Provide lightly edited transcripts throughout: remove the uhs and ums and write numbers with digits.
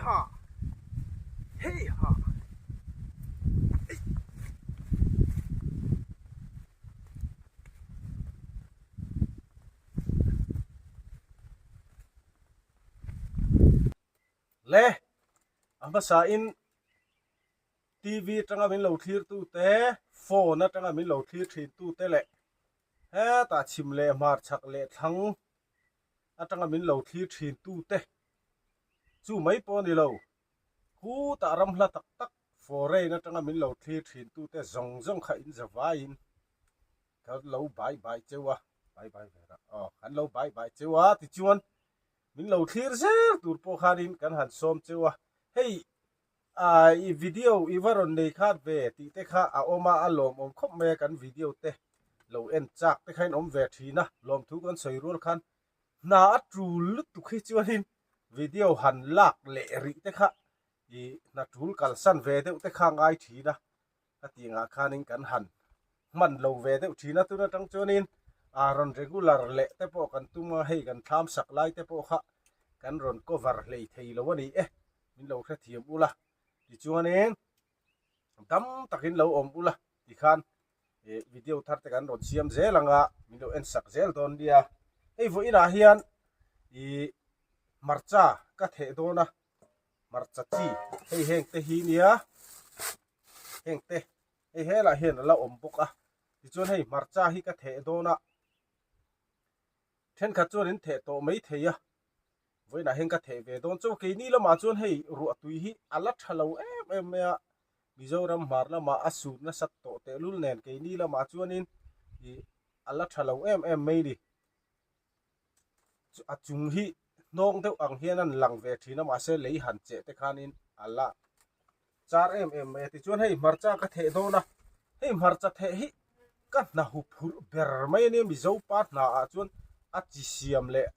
ha! Hei ha! Le, a hmasain TV atanga min lo thlirtute, phone atanga min lo thlir thintute leh hetah chhim leh hmar chhak leh thlang atanga min lo thlir thintute chu mai pawh a ni lo. Khutah ram hla tak tak foreign atanga min lo thlir thintute zawng zawng kha in zavaiin kan lo bai bai cheu a, bai bai ve rah aw, kan lo bai bai cheu a tichuan min lo thlir zel tur pawh khanin kan han sawm cheu a, hei ah i video i va rawn nei khat ve tih te kha a awm a, a lawmawm khawp mai a kan video te lo en chak te kha in awm ve thin a, lawmthu kan sawi rual khan hna a tul lutuk hi chuanin video han lak leh rih te kha i hna tul kalsan ve deuh te kha ngai thin a. Ka tih ngah khanin kan han hman lo ve deuh thin a, tun atang chuanin ah rawn regular leh te pawh kan tum a, hei kan thlam sak lai te pawh kha kan rawn cover hlei thei lo a ni e, min lo hrethiam ula tichuanin dam takin lo awm ula tikhan eh video thar te kan rawn siam zel ang a, min lo en sak zel dawn nia. Hei vawiinah hian ih hmarcha ka theh dawn a. Hmarcha chi hei heng te hi nia heng te hei helah hian a la awm bawk a tichuan hei hmarcha hi ka theh dawn a thenkhat chuan in theh tawh mai thei a vawiinah hian ka theh ve dawn chu keini lamah chuan hei ruah tui hi a la tha lo em em mai a Mizoram hmar lamah a sut nasat tawh tehlul nen keini lamah chuanin ih a la tha lo em em mai ni. A chung hi hnawng deuh ang hian an lang ve thin a mahse lei han cheh te khanin a la char em em mai a tichuan hei hmarcha ka theh dawn a hei hmarcha theh hi ka hna hu phurh ber mai ania mizo pa hna ah chuan a chi siam leh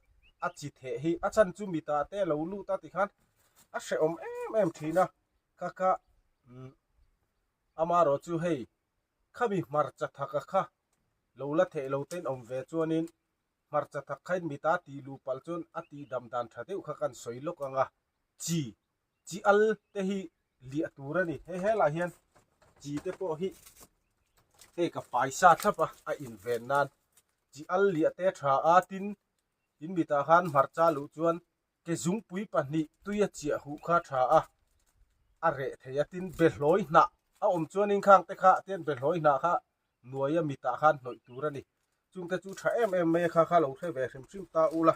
a chi theh hi a chhan chu mita te a lo lut a tikhan a hrehawm em em thin a kha kha umm amaherawh chu hei khami hmarcha thaka kha lo la theh lo ten awm ve chuanin hmarcha tak khain mita tih luh palh chuan a tih dam dan tha deuh kha kan sawi lawk ang a, chi, chi al te hi liah tur a ni. Hei helaiah hian chi te pawh hi hei ka paisa thlap a, a inven nan chi al liah te a tha a, tin in mitah khan hmarcha luh chuan ke zungpui pahnih tui a chiah huh kha tha a, a reh thei a, tin behlawi hnah a awm chuanin khang te kha tian behlawi hnah kha nuaia mitah khan hnawih tur a ni. Chungte chu tha em em mai a kha kha lo hre ve hrim hrim ta ula.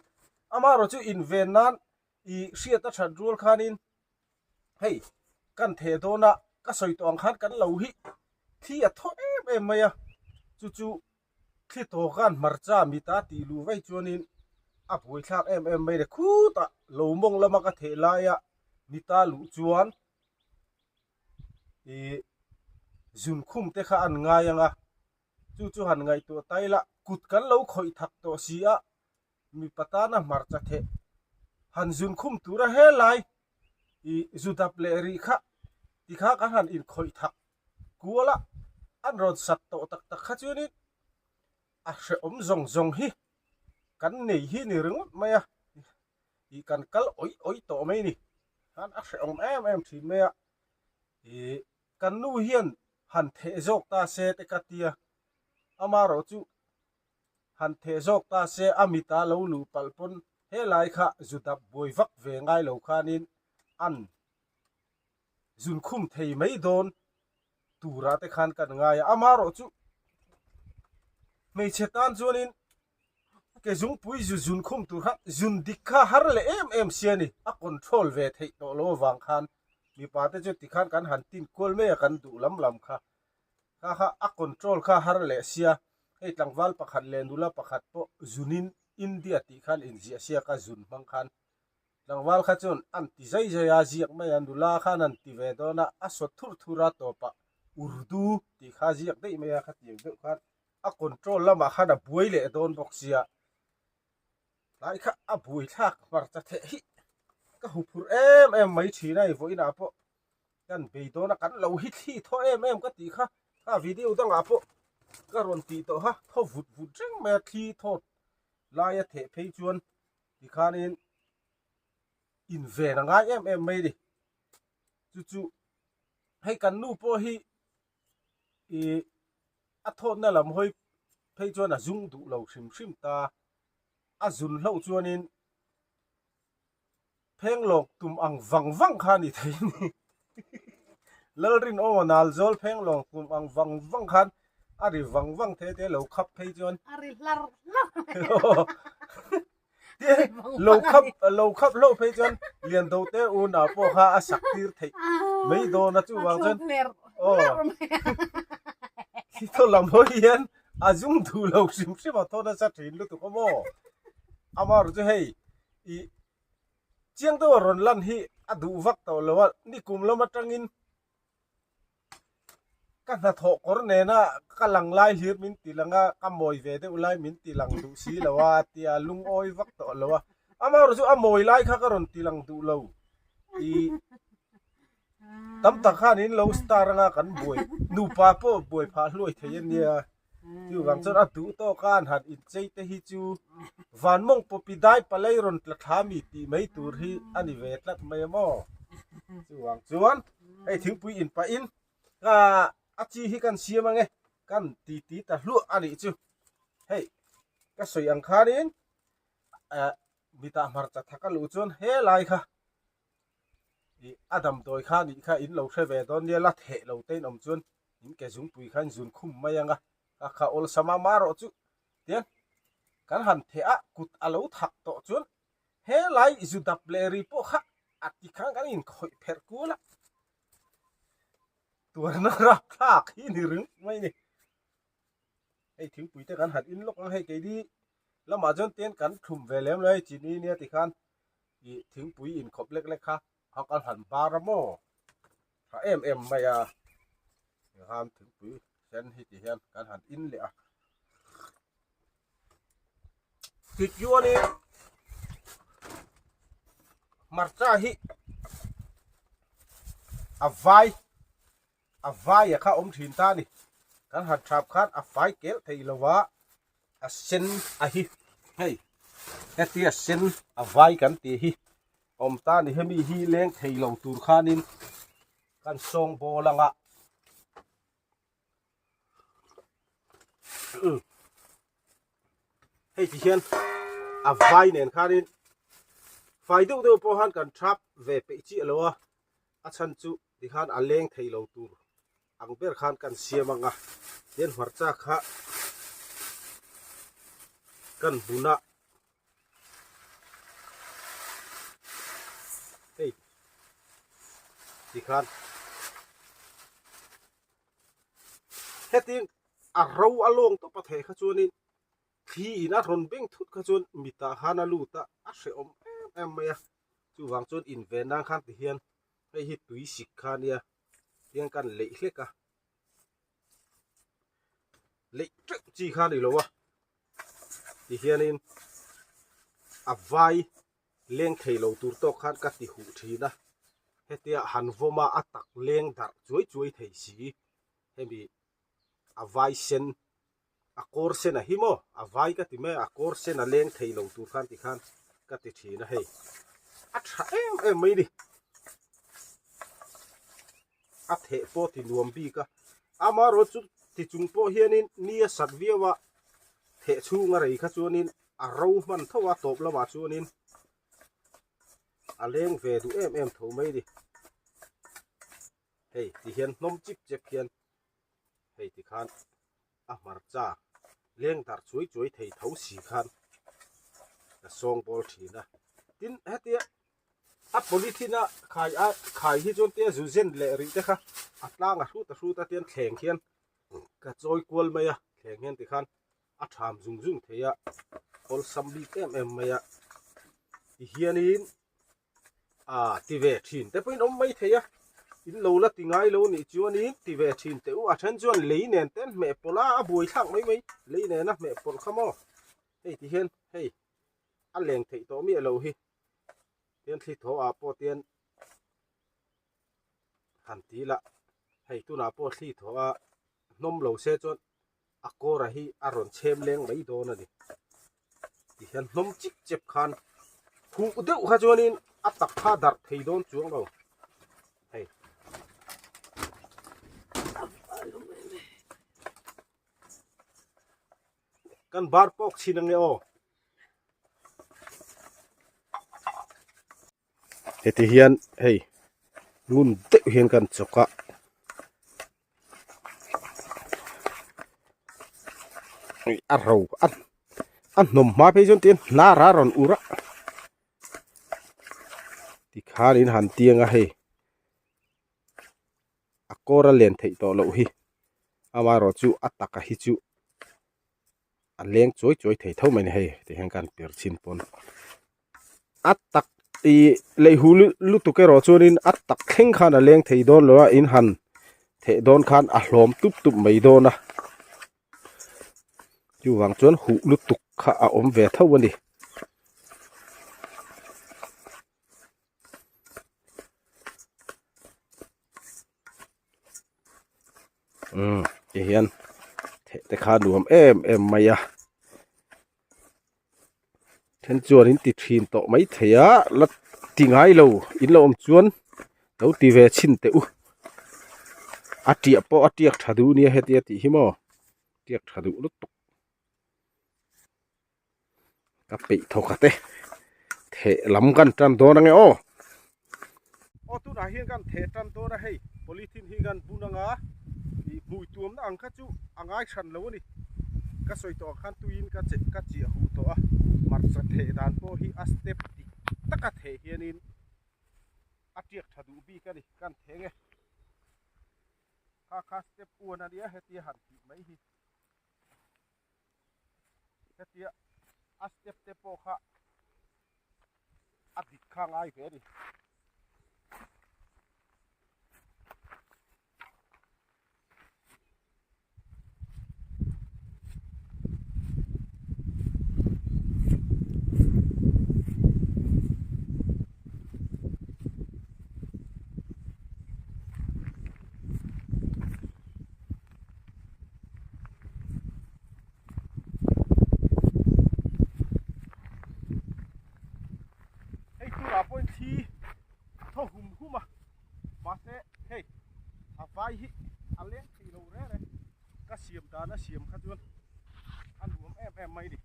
Amaherawh chu inven nan i hriat a that rual khanin hei kan theh dawn a, ka sawi tawh ang khan kan lo hi thli a thaw em em mai a, chu chu thli thaw khan hmarcha mita tih luh vaih chuanin a buaithlak em em mai le khutah lo mawng lama ka theh laia mita luh chuan ih zun khum te kha an ngai ang a chu chu han ngaihtuah ta ila kut kan lo khawih thak tawh si a mipa tana hmarcha theh han zun khum tura helai ih zu dap leh rih kha tikha kan han inkhawih thak kual a an rawn sat tawh tak tak kha chuanin a hrehawm zawng zawng hi kan nei hi ni ringawt mai a. ih kan kal awih awih tawh mai ni khan a hrehawm em em thin mai a ih kan nu hian han theh zawk ta se te ka tia amaherawh chu han theh zawk ta se a mita lo luh palh pawn helai kha zu dap buai vak ve ngai lo khanin an zun khum thei mai dawn turah te khan kan ngai a amaherawh chu hmeichhe tan chuanin Ke zungpui zu zun khum tur kha zun dik kha har leh em em sia ni, a control ve theih tawh lo avang khan mipa te chu tikhan kan han tin kual mai a kan duh lam lam kha kha kha a control kha har leh sia, hei tlangval pakhat leh nula pakhat pawh zunin India tih khan inziah siak a zun hmang khan tlangval kha chuan an ti zai zai a ziak mai a nula khan an ti ve dawn a a sawt thur thur a tawpah Urdu tih kha ziak daih mai a khatiang deuh khan a control lamah khan a buai leh dawn bawk sia tlai kha a buai thlak hmarcha theh hi ka hu phurh em em mai thin a vawiinah pawh kan bei dawn a kan lo hi thli thaw em em ka tih kha kha video dangah pawh ka rawn tih tawh kha thaw vut vut reng mai a thli thawt laia theh phei chuan tikhanin. Inven a ngai em em mai a ni. Chu chu hei kan nu pawh hi ih a thawtna lam hawi phei chuan a zung duh lo hrim hrim ta. A zun hlauh chuanin pheng lawk tum ang vang vang kha a ni thei a ni. Lalrinawma nal zawl pheng lawng tum ang vang vang khan a ri vang vang thei te lo khap phei chuan. A ri hlar hlar mai. Lo khap lo khap hlauh phei chuan Liando te unau pawh kha a sak tir theih mai dawn a chuvang chuan aw khi thaw lam hawi hian a zum duh lo hrim hrim a thaw nasa thin lutuk a maw amaherawh chu hei ih chiang deuha rawn lan hi a duh vak tawh lo a nikum lam atangin Ka hnathawh kawr nena ka lang lai hlir min ti lang a, ka mawi ve deuh lai min ti lang duh si lo a tia lungawi vak tawh lo a. Amaherawh chu a mawi lai kha ka rawn ti lang duh lo. Ih tam tak khan in lo star anga kan buai nupa pawh buai phah hluai thei a nia. Chuvang chuan a duh tawk a an han inchei te hi chu van mawng pawpi dai palei rawn tla thla mi tih mai tur hi a ni ve tlat mai a maw. Chuvang chuan hei thingpui in pahin a chi hi kan siam ange kan ti ti ta hluah a nih chu. Hei ka sawi ang khanin mitah hmarcha thak a luh chuan helai kha ih a damdawi kha nih kha in lo hre ve dawn nia la theh lo te in awm chuan in ke zungpui kha in zun khum mai ang a ka kha awlsam a marawh chu tian kan han theh a kut a lo thak tawh chuan helai zu dap leh ri pawh kha a ti khan kan inkhawih pherh kual a tuarna rapthlak hi ni ring mai ni hei thingpui te kan han in lawk ang hei keini lamah chuan tian kan thlum ve lem lo hei chini nia tikhan ih thingpui inkhawp lek lek kha a kal han bar a maw tha em em mai a tikhan thingpui sen hi ti hian kan han in leh a tichuanin hmarcha hi a vai a vai a kha awm thin ta a ni kan han thap khan a fai kel thei lo va a sen a hi hei hetia sen a vai kan tih hi awm ta a ni hemi hi leng thei lo tur khanin kan sawng bawl anga hei ti hian a vai nen khanin fai deuh deuh pawh khan kan thap ve peih chiah lo a a chhan chu tikhan a leng thei lo tur ang ber khan kan siam ang a tian hmarcha kha kan bun a hei tikhan hetin a ro a lawng tawp a theh kha chuanin thli in a rawn beng thut kha chuan mitah khan a lut a a hrehawm em em mai a chuvang chuan inven nan khan tihian hei hi tui sik kha ania tiang kan leih hlek a leih teuh chi kha a ni lo a tihianin a vai leng thei lo tur tawk khan ka ti huh thin a hetia han vawm a a tak leng darh chuai chuai thei si hemi a vai sen a kawr sen a hi maw a vai ka ti mai a a kawr sen a leng thei lo tur khan ti khan ka ti thin a hei a tha em em mai ni a theh pawh ti nuam bik a amaherawh chu ti chung pawh hianin ni a sat viau a theh chhung a rei kha chuanin a ro hman tho a tawp lamah chuanin a leng ve duh em em tho mai ni hei ti hian hnawm chip chep hian hei ti khan a hmarcha leng darh chuai chuai thei tho si khan ka sawng bawl thin a tin hetia a polythene a khai a khai hi chuan tia zu zen leh rih te kha a tlang a hrut a hrut a tian thleng hian ka chawi kual mai a thleng hian tikhan a tham zung zung thei a awlsam bik em em mai a tihianin a ti ve thin te pawhin awm mai thei a in lo la ti ngai lo nih chuanin ti ve thin teh u a then chuan lei nen te an hmeh pawlh a a buai thlak mai mai lei nena hmeh pawlh kha maw hei ti hian hei a leng theih tawh miah lo hi tian thli thaw ah pawh tian han ti la hei tunah pawh thli thaw a hnawm lo se chuan a kawra hi a rawn chhem leng mai dawn a ni ti hian hnawm chip chep khan huh deuh kha chuanin a tak kha darh thei dawn chuang lo hei. Kan bar pawk chhin ange aw. Heti hian hei ngun deuh hian kan chawk a. A ro a a hnawm hma phei chuan tihian hnar a rawn ur a. Tikhan in han tiang a hei. A kawr a len theih tawh loh hi amaherawh chu a taka hi chu a leng chuai chuai thei tho mai a ni hei tihian kan pir chhin pawn a tak ih lei huh lutuk erawh chuanin a tak thleng khan a leng thei dawn lo a in han theh dawn khan a hlawm tup tup mai dawn a chuvang chuan huh lutuk kha a awm ve tho a ni. Umm ti hian theh te kha nuam em em mai a then chuan in ti thin tawh mai thei a la ti ngai lo in lo awm chuan lo ti ve chhin teh u a tiah pawh a tiak tha duh nia hetia tih hi maw tiak tha duh lutuk. Ka peih thawk a te theh lam kan tan dawn ange aw. Aw tunah hian kan theh tan dawn a hei polythene hi kan bun anga ih hmui tuamna ang kha chu a ngai hran lo a ni. Ka sawi tawh ang khan tuiin ka che ka chiah huh tawh a hmarcha theh dan pawh hi a step dik taka theh hianin a tiak tha duh bik a ni kan theng e. Kha kha step uan a nia hetia han tih mai hi. Hetia a step te pawh kha a dik kha ngai ve a ni. Hei turah pawhin thli a thaw hum hum a mahse hei a vai hi a leng thei lo reng reng ka siam dan a siam kha chuan a nuam em em mai a ni.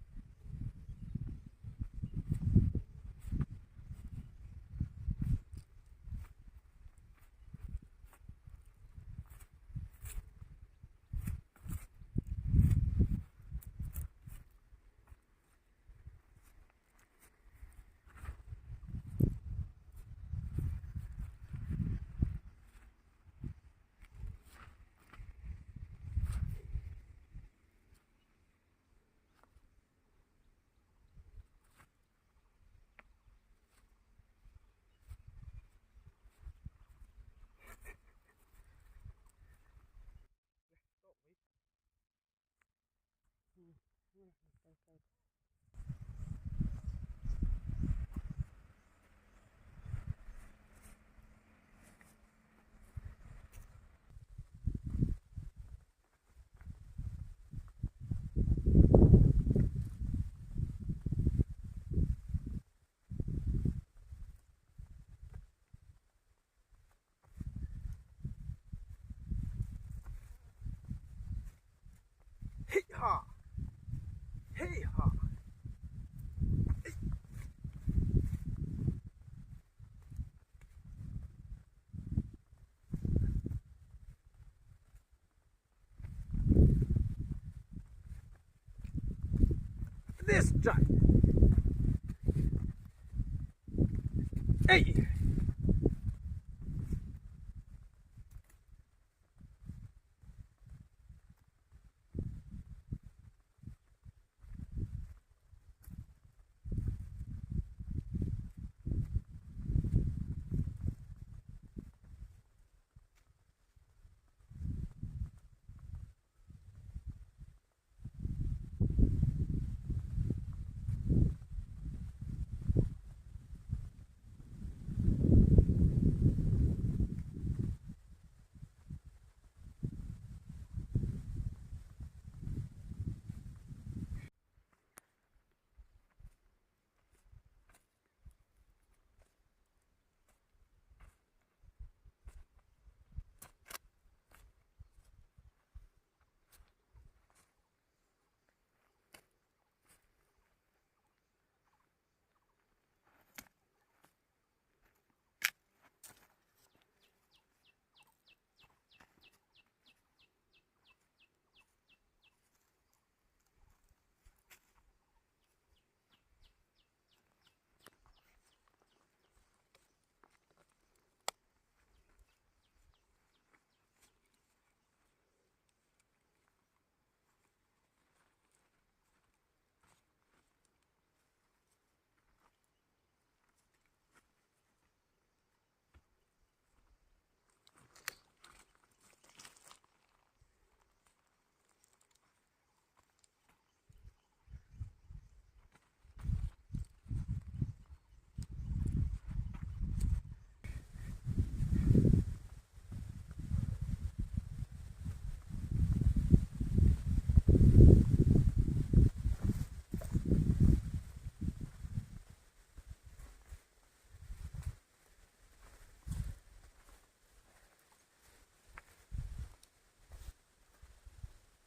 Hei ha! Hei ha! This try. Hey!